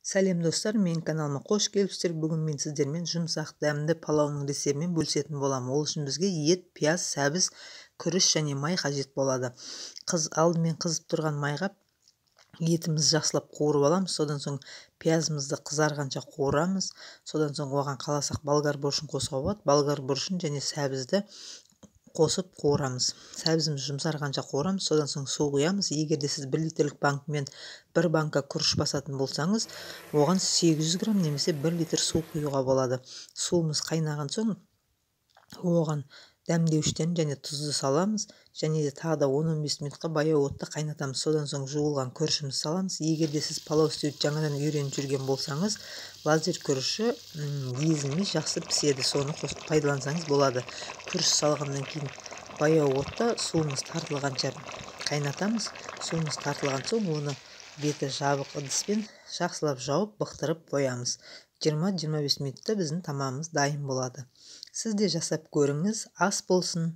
Сәлем, достар! Менің каналыма қош келіпсіздер. Бүгін мен сіздермен жұмсақ, дәмді палауның рецебімен бөлісетін боламын. Ол үшін бізге ет, пияз, сәбіз, күріш және май қажет болады. Алдымен қызып тұрған майға етімізді жақсылап қуырып аламыз. Содан соң пиязымызды қызарғанша қуырамыз. Содан соң оған қаласақ, болгар бұрышын қосуға болады. Болгар бұрышын және сәбізді қосып қуырамыз. Сәбізіміз жұмсарғанша қуырамыз. Содан соң су құямыз. Егер де сіз 1 литрлік банкімен бір банка күріш басатын болсаңыз, оған 800 грамм немесе 1 литр су құюға болады. Суымыз қайнаған соң, оған дәмдеуіштен және тұзды саламыз және де тағы да 10-15 минутқа баяу отта қайнатамыз. Содан соң жуылған күрішімізді саламыз. Егер де сіз палау істеуді жаңадан үйреніп жүрген болсаңыз, лазер күріші езілмей жақсы піседі, соны қосып пайдалансаңыз болады. Күріш салғаннан кейін баяу отта суымыз тартылғанша қайнатамыз. Суымыз тартылған соң, оны беті жабық ыдыспен жақсылап жауып, бықтырып қоямыз. 20-25 минутта біздің тамағымыз дайын болады. Сіз де жасап көріңіз. Ас болсын!